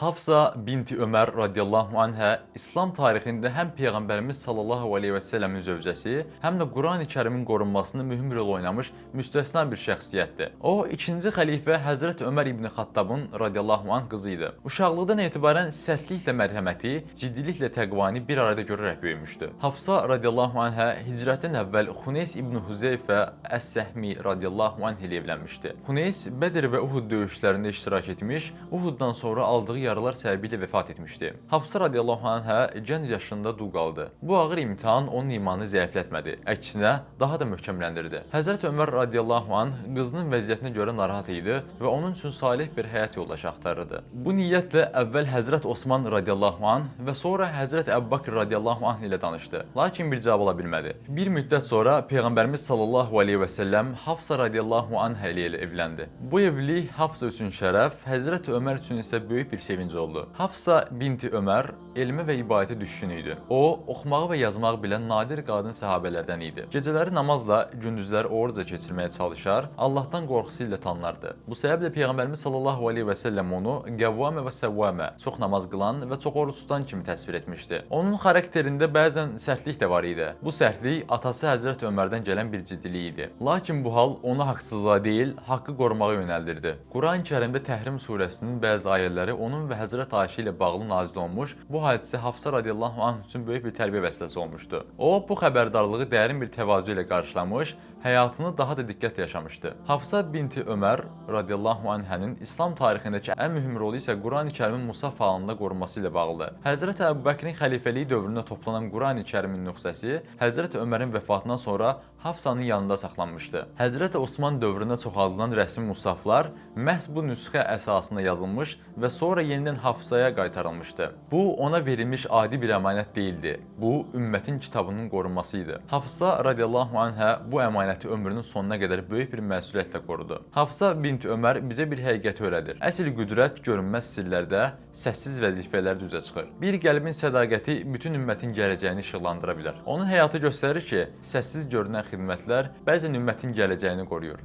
Hafsa binti Ömər radiyallahu anhə İslam tarixində həm Peyğəmbərimiz sallallahu əleyhi və səlləmin zövcəsi, həm də Qurani-Kərimin qorunmasında mühüm rol oynamış müstəsna bir şəxsiyyətdir. O, ikinci xəlifə Həzrət Ömər ibn Xattabın radiyallahu anh qızı idi. Uşaqlıqdan etibarən sərtliklə mərhəməti, ciddiliklə təqvanı bir arada görərək böyümüşdü. Hafsa radiyallahu anhə hicrətdən əvvəl Xuneys ibn Huzeyfə Əs-Səhmi radiyallahu anh ilə evlənmişdi. Xuneys Bədir və Uhud döyüşlərində iştirak etmiş, Uhuddan sonra aldığı yaralar səbəbilə vəfat etmişdi. Hafsa radiyallahu anhə gənc yaşında dul qaldı. Bu ağır imtahan onun imanını zəiflətmədi. Əksinə, daha da möhkəmləndirdi. Həzrət Ömər radiyallahu anh qızının vəziyyətinə görə narahat idi və onun üçün salih bir həyat yoldaşı axtarırdı. Bu niyyətlə əvvəl Həzrət Osman radiyallahu anh və sonra Həzrət Əbubəkr radiyallahu anh ilə danışdı. Lakin bir cavab ala bilmədi. Bir müddət sonra Peyğəmbərimiz sallallahu əleyhi və səlləm Hafsa radiyallahu anha ilə evləndi. Bu evlilik Hafsa üçün şərəf, Həzrət Ömər üçün isə böyük bir sevinc oldu. Hafsa binti Ömər elmə və ibadətə düşkün idi. O, oxumağı və yazmağı bilən nadir qadın səhabələrdən idi. Gecələri namazla, gündüzləri orucla keçirməyə çalışar, Allahdan qorxusu ilə tanınardı. Bu səbəblə Peyğəmbərimiz sallallahu əleyhi və səlləm onu qəvvamə və səvvamə, çox namaz qılan və çox oruc tutan kimi təsvir etmişdi. Onun xarakterində bəzən sərtlik də var idi. Bu sərtlik atası Həzrət Ömərdən gələn bir ciddilik idi. Lakin bu hal onu haqsızlığa deyil, haqqı qorumağa yönəldirdi. Quran-Kərimdə Təhrim surəsinin bəzi ayələri onun və Həzrət Ayşə ilə bağlı nazil olmuş, bu hadisə Hafsa radiyallahu anh üçün böyük bir tərbiyə vəsiləsi olmuşdu. O, bu xəbərdarlığı dərin bir təvazö ilə qarşılamış, həyatını daha da diqqətlə yaşamışdı. Hafsa binti Ömər radiyallahu anhənin İslam tarixindəki ən mühüm rolu isə Qurani-Kərimin mushaf halında qorunması ilə bağlıdır. Həzrət Əbubəkrin xəlifəliyi dövründə toplanan Qurani-Kərimin nüsxəsi Həzrət Ömərin vəfatından sonra Hafsanın yanında saxlanmışdı. Həzrət Osman dövründə çoxaldılan rəsmi mushaflar məhz bu nüsxə əsasında yazılmış və sonra yenidən Hafsaya qaytarılmışdı. Bu ona verilmiş adi bir əmanət deyildi. Bu ümmətin kitabının qorunması idi. Hafsa radiyallahu anhə bu əmanəti ömrünün sonuna qədər böyük bir məsuliyyətlə qorudu. Hafsa bint Ömər bizə bir həqiqəti öyrədir. Əsl qüdrət görünməz sirlərdə, səssiz vəzifələrdə üzə çıxır. Bir qəlbin sədaqəti bütün ümmətin gələcəyini işıqlandıra bilər. Onun həyatı göstərir ki, səssiz görünən xidmətlər bəzən ümmətin gələcəyini qoruyur.